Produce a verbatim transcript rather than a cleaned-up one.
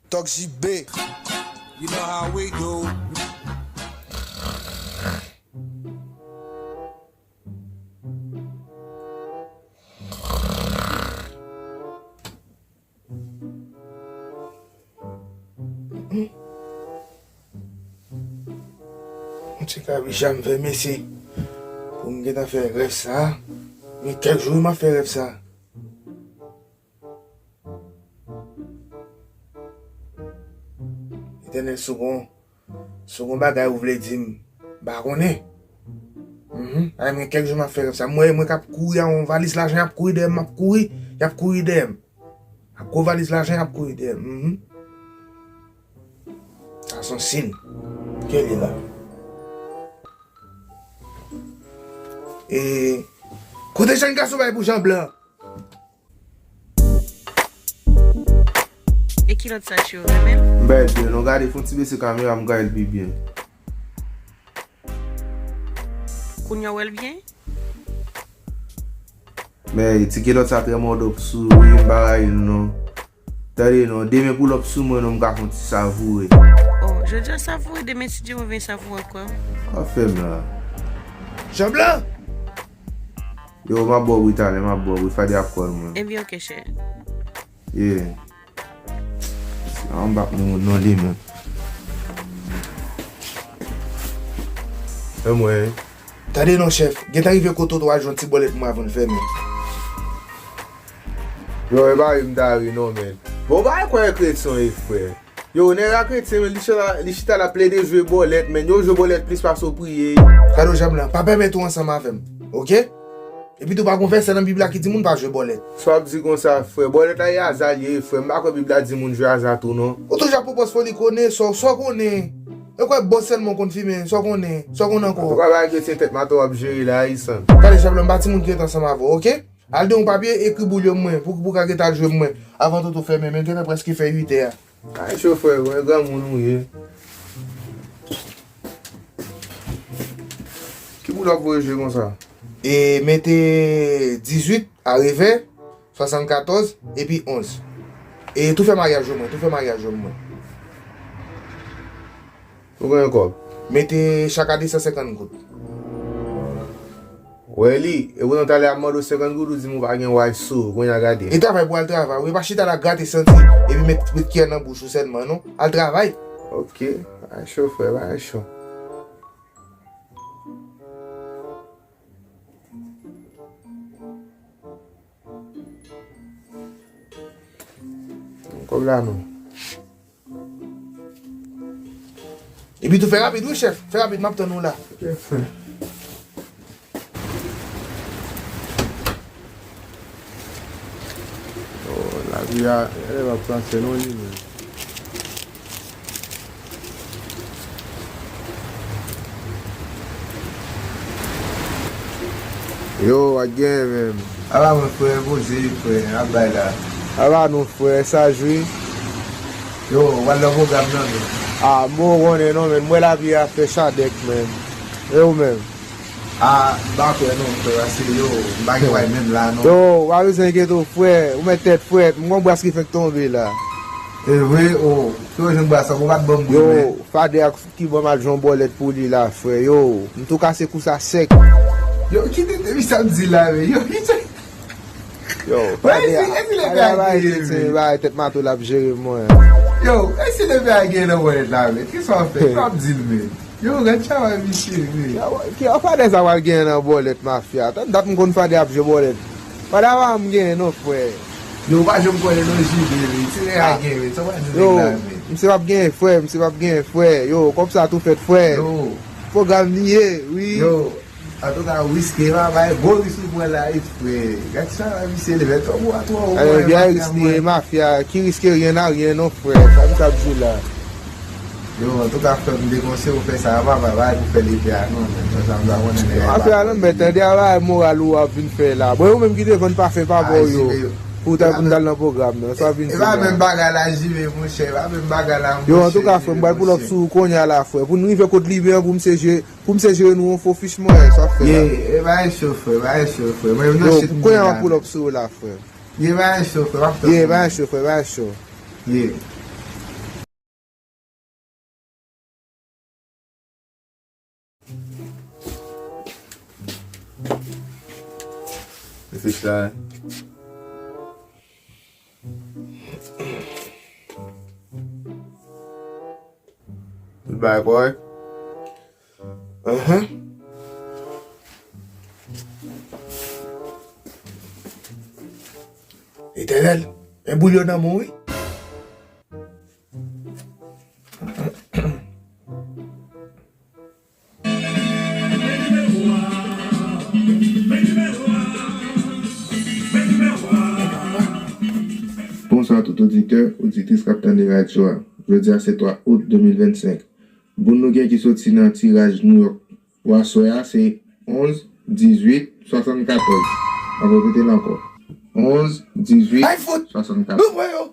Toxic B. You know how we do. Yon ti kabich a m fè, mesye. Pou m gentan fè rèv sa. Men kèk jou m ap fè rèv sa. Etènèl, si w gon, si w gon bagay ou vle di m, m pa konnen. Mhm. Ay, mwen kèk jou m ap fè rèv sa. Mwen, mwen k ap kouri a yon valiz lajan, y ap kouri dèyè m, m ap kouri, y ap kouri dèyè m. Ak gwo valiz lajan, y ap kouri dèyè m. Mhm. Sa se yon siy. Ke li la. E kote jèn gason bay pou Jan Blan? E ki lòt sa, Cheo, renmen l? M pa wè l byen non, gade, fè yon ti bese kamera m ka wè l pi byen. Kounye a w wè l byen? Men ti kilòt sa trè mòdòp sou li, m pa rayi l non. Tande non, demen pull up sou mwen non, m ka fè yon ti savoure. Oh, jodi a savoure, demen si Dye vle vin savoure ankò. Sa w fè m la? Jan Blan! Yo, m ap ba w wi talè, m ap ba w wi, Fadé ap call mwen. Ebyen, oke, chè. Yeah. An bak nou non li menm. E mwen. Tande non, chèf. Gentan rive kote w, w al jwenn ti bòlèt mwen avan l fèmen. Yo, e pa ri m ta ri non, men. Bon, w pa kwè kretyen e frè. Yo, nèg la kretyen, men li chita, li chita la plede jwe bòlèt, men yo jwe bòlèt plis pase w priye. Gade w Jan Blan, pa pèmèt ou ansanm avè m, oke? Epi tou pa gon vèsè nan Bib la ki di moun pa jwe bòlèt. Sa w ap di konsa, frè? Bòlèt la e aza l ye, frè. M pa kwè Bib la di moun jwe aza tou non. Ou toujou ap pwopòz foli konnen, sa w, sa w konnen. E kwè bòs sèlman w konn fimen, sa w konnen, sa w konnen ankò. Antouka bagay kretyen tèt mato w ap jere la, wi, san. Gade Jan Blan, m pa timoun ki ret ansanm avè w, oke? Al de yon papye, ekri boulyon mwen, pou, pou ka gentan al jwe mwen, avan Toto fèmen, men l gentan prèske fè uit è a. Ay, cho frè, mwen granmoun ou ye. Ki boul w ap voye jwe konsa? E mete dizuit a revè, swasannkatòz, epi onz. E tou fè maryaj yo mwen, tou fè maryaj yo mwen. Ou gen kòb? Mete chak a de san senkant goud. Wè li, e poutan talè a m mande w senkant goud, ou di m ou pa gen way sou ou, kounye a gade. E travay pou al travay, wi, pa chita la grate santi, epi met, met kiyè nan bouch ou sèlman, non. Al travay. Oke, pa cho frè, pa cho. Kòb la non. Epi tou fè rapid wi chèf, fè rapid, m ap tann ou la. Ok, frè. Oh, lavi a, elèv ap pase non li menm. Yo, w ap genyen menm. Aba mwen frè, poze frè, ap bay la. Aba nou frè, sa jwi. Yo, w al nan pwogram nan menm. A, m poko konnen non menm, m wè lavi a fè chadèk menm. E ou menm? A, m pa kwè non frè, paske yo, m pa gen way menm la non. Yo, w pa bezwen enkyete w frè, ou mèt tèt frèt, m gon bras ki fenk tonbe la. E vre, o, ki w jwenn bras la, ou pa t ban m bri men. Yo, Fadé ak ki ban m al jwenn bòlèt pou li la, frè. Yo, m tou kase kou sa sèk. Yo, kite depi sa m di la, men. Yo, kite. Yo, Fadé a, Fadé a bay tèt, se bay tèt mato l ap jere mwen. Yo, e si depi a gen nan bòlèt la, men. Kisa w ap fè? Kisa w ap di l, men? Yo, gad travay misye, men. Ki, ki, Fadé sa pral gen nan bòlèt mafya? Tann dat m konn Fadé ap jwe bòlèt. Fadé a pa janm genyen non, frè. Yo, ou pa janm konnen non, J B, men. Ti nèg la gen, men. Sa w pa di nèg la, men. Misye p ap genyen, frè. Misye p ap genyen, frè. Yo, kòb sa tou fèt, frè. Yo. Pwogram li ye, wi. Yo, antouka, riske, pa bay gwo risk ou pran la, wi, frè. Gad sa, misye leve twò wo a, twò wo. Byen risk li ye, mafya. Qui risque rien n'a rien, non, frè. Sa misye ap di w la. Yo, antouka, frè m, m te konseye w fè sa, papa, pa al pou fè lefe a non, men. Sa m ta konnen nèg la. Afè a nan mèt, tande a bagay moral ou ap vin fè la. Bon, e ou menm ki te vann pafen pa ba w yo. Pou w ta, pou n t al nan pwogram nan. Sa w ap vin di la. E pa menm bagay la, J B, monchè, e pa menm bagay la, monchè. Yo, antouka, frè m, m pral pull up sou ou kounye a la, frè. Pou n rive kot Liben an, pou misye jere, pou misye jere nou yon fo fich, mwen, sa w ap fè la. Ye, e pa gen cho, frè, pa gen cho, frè. Mwen, m nan chit m ye la. Yo, kounye a m ap pull up sou ou la, frè. Ye, pa gen cho, frè, m ap tann ou. Ye, pa gen cho, frè, pa gen cho. Ye. Sa. Tout bagay kòrèk. Ahan. Etènèl, men boul yo nan men w, wi. Bonswa tout oditè, oditris k ap tande radyo a. Jodi a se twa out de mil vennsenk. Boul nou gen ki soti nan tiraj New York pou aswè a se onz, dizuit, swasannkatòz. Mwen repete l ankò. Onz, dizuit, swasannkatòz. Ay, fout! Nou pran yo!